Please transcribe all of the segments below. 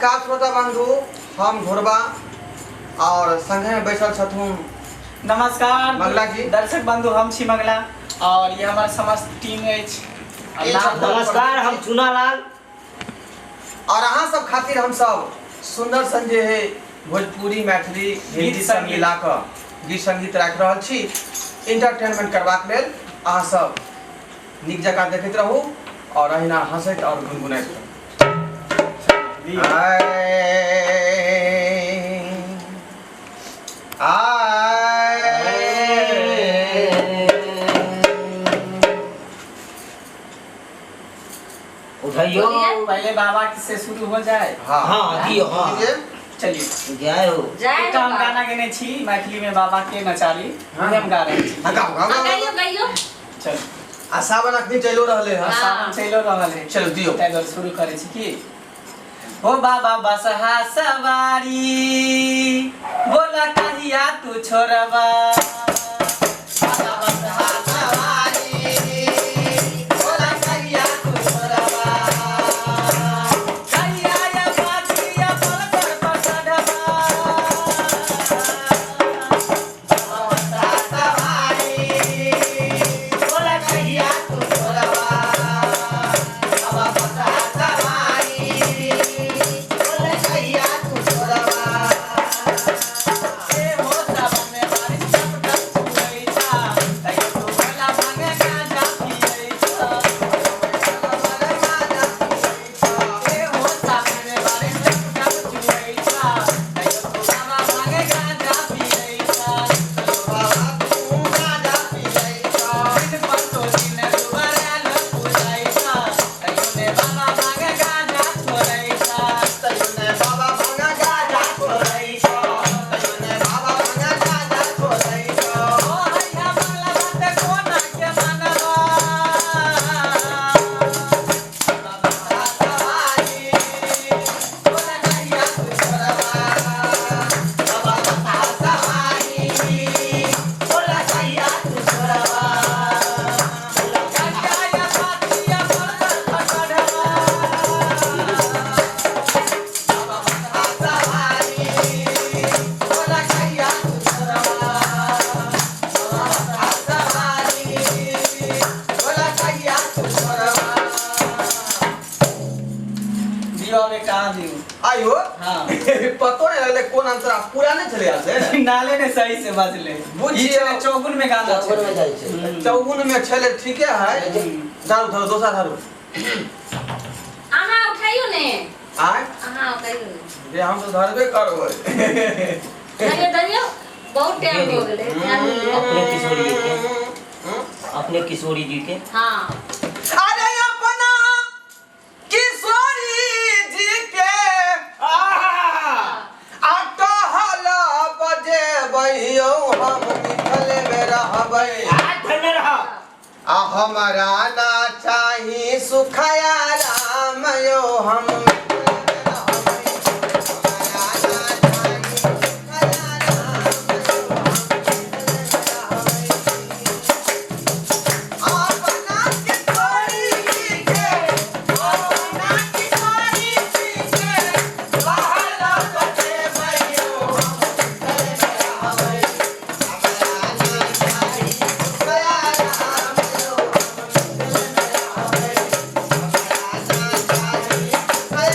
नमस्कार श्रोता बंधु, हम घोरबा और संगे में बैसल छथुन नमस्कार मंगला जी। दर्शक बंधु, हम छी मंगला और ये हमार समस्त टीम अछि। ई छथुन नमस्कार, हम चुनालाल और अहाँ सब खातिर हम सब सुंदर सन जे है भोजपुरी, मैथिली, हिंदी सब संगीत। मिला कऽ गीत संगीत राखि रहल छी इंटरटेनमेंट करबाक लेल। अहाँ सब नीक जकाँ देखैत रहू और अहिना हंसैत और गुनगुनाइत रहू। आय आय उठाइयो। पहले बाबा से शुरू हो जाए। हाँ। हाँ दियो, हाँ। कीजिए। चलिए। जय हो। जय एकटा हम हो। गाना गेने छी मैथिली में, बाबा के नचारी। हाँ। हम गा रहे छी। हाँ, गाओ गाओ हाँ, गाओ। गाइयो गाइयो। चल। आ सावन अखनी चलो रहले हँ। हाँ। सावन चलो रहल है। चलो दियो। ताहि दुआरे शुरू करै छी की हो बाबा बसहा सवारी बोला कहिया तू छोड़बा, बाबा बसहा सवारी बोला कहिया तू छोड़बा, कहिया या बाजिया बोल पर पसढ़बा, बाबा बसहा सवारी बोला कहिया तू छोड़बा, बाबा बसहा सवारी बोला कहिया तू छोड़बा। ए हो सावन में बारिश टप टप चुवैछा, तैयो तू भोला भांगे गांजा पियैछा। ए हो सावन में बारिश टप टप चुवैछा, तैयो तू बाबा भांगे गांजा पियैछा। दिन पर तो दिन दुबारा लोग पूजैछा, तैयो ने बाबा भांगे गांजा छोड़ैछा। ओ हैया मंगला बात कोना के मानबा, बाबा सवारी बोला कहिया तू छोड़बा, बाबा सवारी बोला कहिया तू छोड़बा, कहिया या बातिया बोल पर पकड़बा, बाबा सवारी बोला कहिया तू छोड़बा, बाबा सवारी बोला कहिया तू छोड़बा। दियो अब एक कहाँ दियो। आयो। हाँ। पतो नहीं लगले कोन अंतरा पूरा नहीं चले से। नाले ने सही से बजले। बुझियो। ई छलै चौगुन में गाना चौगुन में छलै। जाइ छै। चौगुन में छले, ठीके है। धरू धरू, दोसर धरू। अहाँ उठाइयो ने। आय। अहाँ उठाइयो ने। जे हम तो धरबे करबै। धरियो धरियो, बहुत टाइम हो गेलै। ध्यान दियौ। अपने किशोरी जी के, अपने किशोरी जी के। हाँ। अरे अपना किशोरी जी के अटहल बजेबै, हम मिथले में रहबै। आज धन्य रह। आ हमरा ना चाही सुखया राम यो, हम मिथिले में रहबै। हमरा ना चाही सुखया राम यो, हम मिथिले में रहबै। अपना किशोरी जी के, अपना किशोरी जी के बहल बजेबै, हम मिथिले में रहबै। हमरा ना चाही सुखया राम यो, हम मिथिले में रहबै। हमरा ना चाही सुखया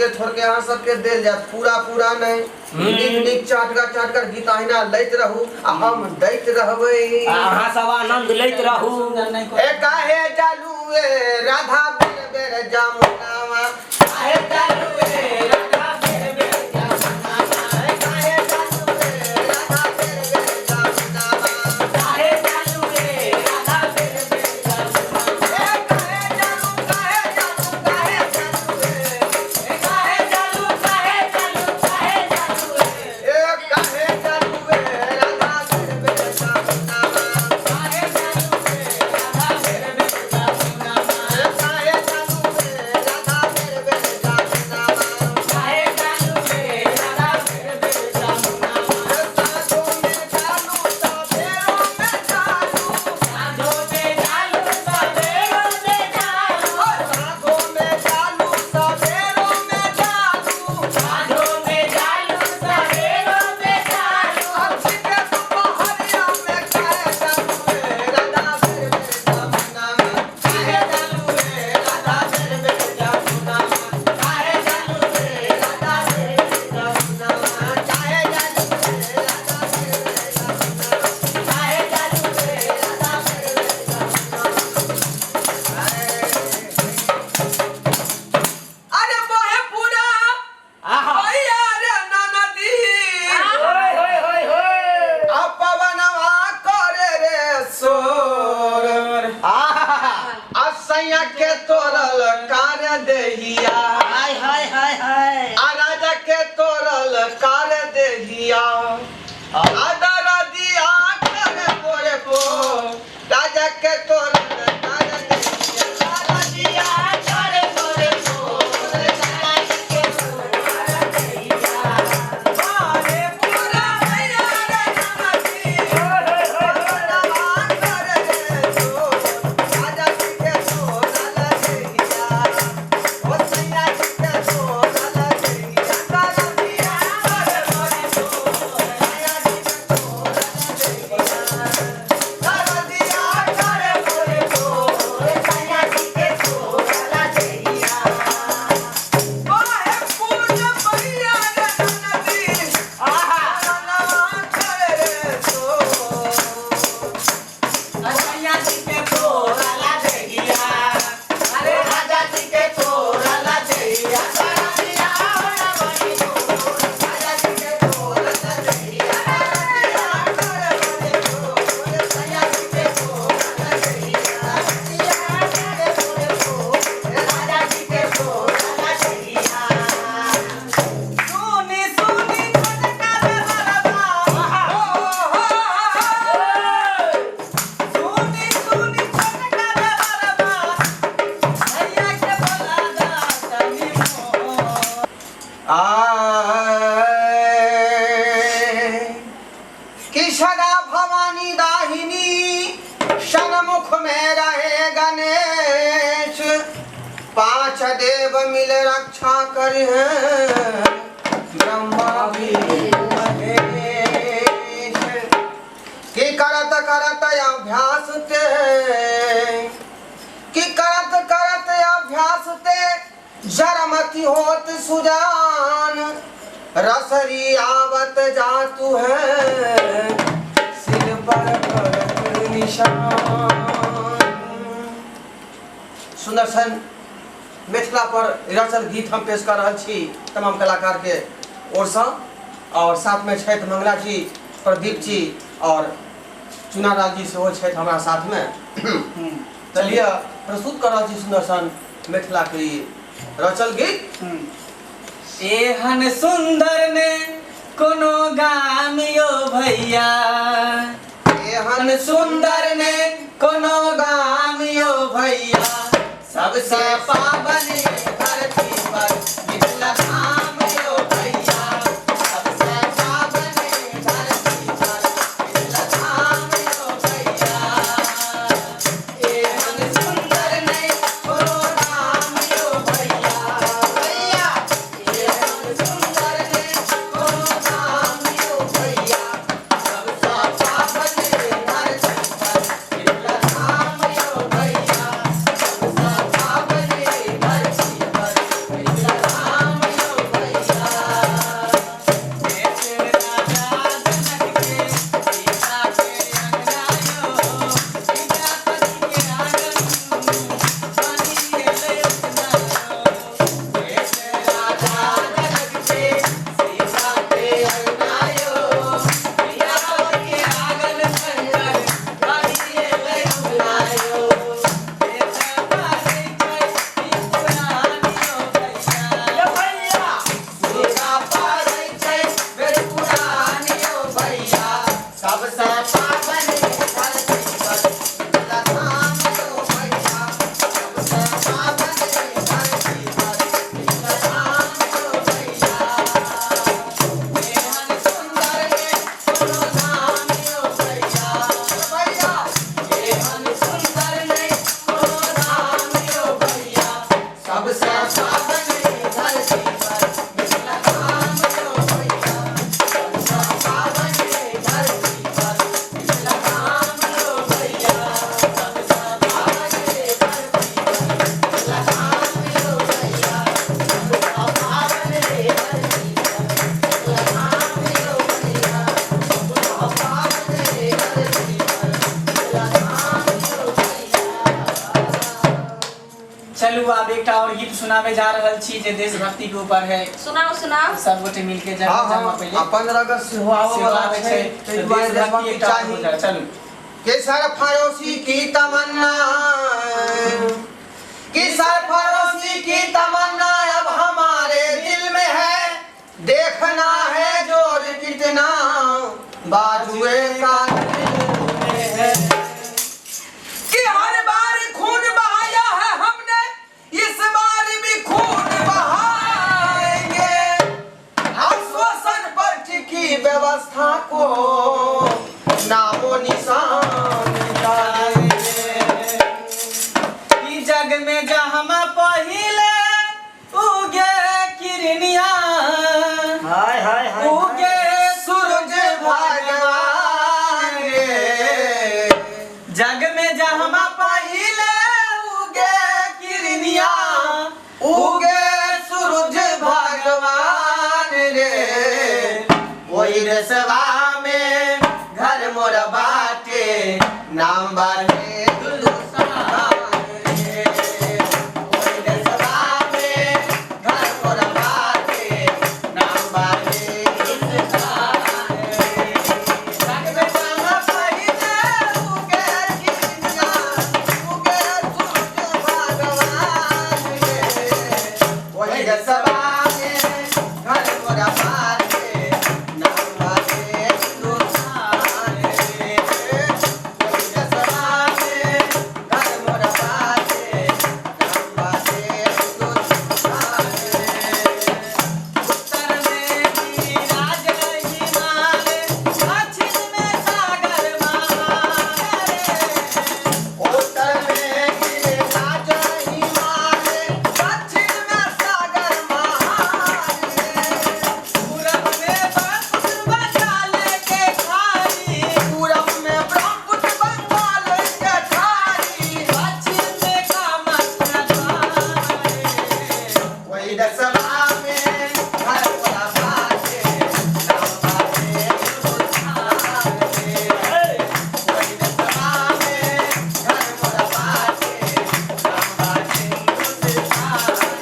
थोड़के थोड़के अहाँ सबके देल जायत, पूरा पूरा नहि। नीक नीक चाटगर चाटगर गीत अहिना लैत रहू आ हम दैत रहबै। आ अहाँ सब आनंद लैत रहू। सुन्दर नहि ए काहे जालू ए राधा बेर बेर जामुनावा, काहे जालू ए राधा बेर बेर जामुनावा, ए काहे जालू ए राधा बेर बेर जामुनावा, काहे जालू रे राधा बेर बेर जामुनावा। ए काहे जालू, काहे जालू, काहे जालू ए, ए काहे जालू, काहे जालू, काहे जालू रे। ए काहे जालू ए राधा बेर बेर जामुनावा, काहे जालू रे राधा बेर बेर जामुनावा। ए काहे जालू ए राधा बेर बेर जामुनावा। काहे जालू रे राधा बेर बेर जामुनावा। साधो में जालू सबेरो में जालू, साधो में जालू सबेरो में जालू। साधो में जालू सबेरो में जालू, साधो में जालू सबेरो में जालू। अच्छी के दोपहरिया में काहे जालू रे राधा बेर बेर जामुनावा, काहे जालू रे राधा बेर बेर जामुनावा, काहे जालू रे राधा बेर बेर जामुनावा, काहे जालू रे राधा बेर बेर जामुनावा, काहे जालू रे राधा बेर बेर जामुनावा। अरे बहे पूरा आहा। भैया रे ननदी, होय होय होय होय। अपवनवा करे रे सोर, आहा। असैया के तोरल कार देहिया, हाय हाय हाय हाय। आ राजा के तोरल कार देहिया, आदर दिया करे पोरे पो, राजा के तोरल कार देहिया, आदर दिया करे पोरे पो, राजा के तोरल देहिया। अरे पूरा भैया रे ननदी, असैया जी के तोरला देहिया, अरे राजा जी के तोरला देहिया। सारा होला बड़ी राजा जी के तोरला देहिया, सुनी सुनी छोटका देवरबा, हो हो हो। सुनी सुनी छोटका देवरबा, भैया के बोला दा तनी मोर। कि सदा भवानी दाहिनी सन्मुख में रहे गणेश, पांच देव मिल रक्षा करे ब्रह्मा विष्णु महेश। कि करत करत अभ्यास ते, कि करत करत अभ्यास ते जरमति होत सुजान, रसरी आवत जातु है सिर पर करत निशान। सुंदर सन मिथिला पर रचल गीत हम पेश कर रहल छी तमाम कलाकार के ओरसँ, और साथ में छथि मंगला जी, प्रदीप जी और चुनालाल जी सेहो छथि हमरा साथ में। चलिए प्रस्तुत कर रहल छी सुंदर सन मिथिला के ई रचल गीत। एहन सुंदर ने कोनो गाम यो भैया, एहन सुंदर ने कोनो गाम यो भैया, सबसे पावन ये धरती पर मिथिला धाम यो भैया, सबसे पावन ये धरती पर मिथिला धाम यो भैया। एहन सुंदर ने कोनो गाम यो भैया, भैया एहन सुंदर ने कोनो गाम यो भैया, सबसे पावन ये धरती पर मिथिला धाम यो भैया, सबसे पावन ये धरती सबसे पावन धरती पर मिथिला धाम यो भैया। सबसे पावन धरती पर मिथिला धाम यो भैया। सबसे पावन धरती पर मिथिला धाम यो भैया। सबसे पावन धरती पर मिथिला धाम यो भैया। सबसे पावन धरती पर मिथिला धाम यो भैया। चलू आब एकटा और गीत सुनाबे जा रहल छी जे देशभक्ति के ऊपर है। सुनाओ सुनाओ। सब गोटे मिलके जन्म हाँ, जन्म हाँ, पहिले आ 15 अगस्त सेहो आबऽ सेहो वला आबै छै, छै, ताहि तऽ दुआरे देशभक्ति देशभक्ति एकटा हो चाही। जाय। चलू। कि सरफरोशी की तमन्ना, कि सरफरोशी की तमन्ना अब हमारे दिल में है, देखना है जोर कितना बाजुए का दिल में है। कि हर बार खून बहाया है हमने, इस बार भी खून बहाएंगे। आश्वासन पर टिकी व्यवस्था को नामो निशान मिटा देंगे। ई जग में जहमा पहिले उगे किरनिया, हाय हाय हाय। उगे सूरज भगवान रे। जग में जहमा पहिले उगे किरनिया, उगे सूरज भगवान रे। वही रसवा में घर मोर बाटे, नाम बाटे हिंदुस्तान रे। वही रसवा में घर मोर बाटे, नाम बाटे हिंदुस्तान रे। जग में जहमा पहिले उगे किरनिया, उगे सूरज भगवान रे। वही रसवा में घर मोर बाटे, नाम बाटे हिंदुस्तान रे। वही रसवा में घर मोर बाटे, नाम बाटे हिंदुस्तान रे। उत्तर में गिरिराज हिमालय, दक्षिण में सागर महान रे। उत्तर में गिरिराज हिमालय, दक्षिण में सागर महान रे। पूरब में ब्रह्मपुत्र बंगाल के खाड़ी, पूरब में ब्रह्मपुत्र बंगाल के खाड़ी, पश्चिम में कामाख्या द्वार रे। वही दसवा में घर मोरा बाटे, नाम बाटे हिंदुस्तान रे। वही दसवा में घर मोरा बाटे, नाम बाटे हिंदुस्तान रे।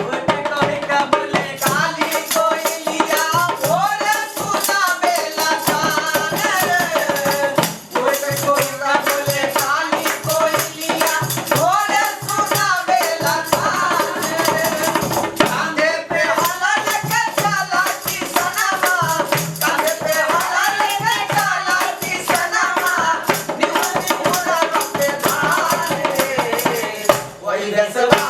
ओठ कहि कबले काली कोइलिया भोर सुना बेला तान रे। ओठ कोइला बोले काली कोइलिया भोर सुना बेला तान रे। कांधे पे हला लेके चला की सनमा, कांधे पे हला लेके चला की सनमा, निहुर निहुर रोपे धान रे। वही रसवा